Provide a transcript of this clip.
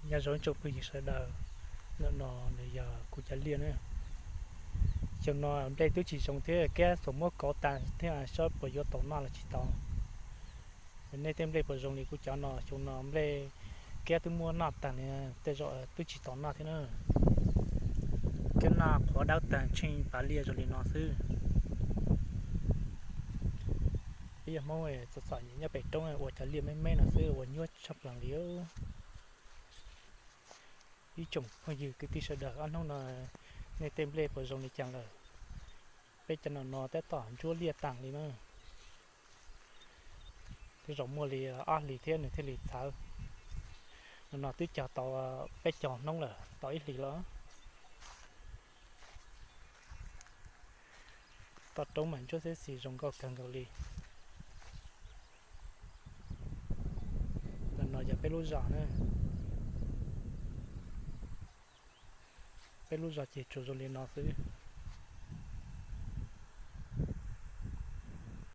Nyob zoo tsoom phooj ywg sawv daws, ntawm no nws yog kuv cov liaj na. Xyoo no nplej twb tsis zoo thiab, kiab txawm muab kov tas thiab, saib puas yuav tau noj los tsis tau. Nej tej nplej puas zoo li kuv cov no? Xyoo no nplej kiab twb muab noj tag li, tej zaum twb tsis tau noj thiab na. Kiab noj qhuav dawb tag tsheej pas liaj zoo li no xwb. Peb yog Hmoob txom txom nyem nyob pem roob ua cov liaj me me no xwb ua nyuaj tshaj plaws li. Ib tsoom phooj ywg kwv tij sawv daws, ob hnub no nej tej nplej puas zoo li cas lawm? Peb cov no no tab tom ntsuab liaj tag li na. Tej zaum muaj li ob hlis thiab nws thiaj li txhawv. No no twb cog tau peb caug hnub lawm, tau ib hlis lawm. Toj roob mas ntsuab xib xis zoo nkauj kawg nkaus li. Ntawm no yog peb lub zos na. Peb lub zos ces tsuas zoo li no xwb.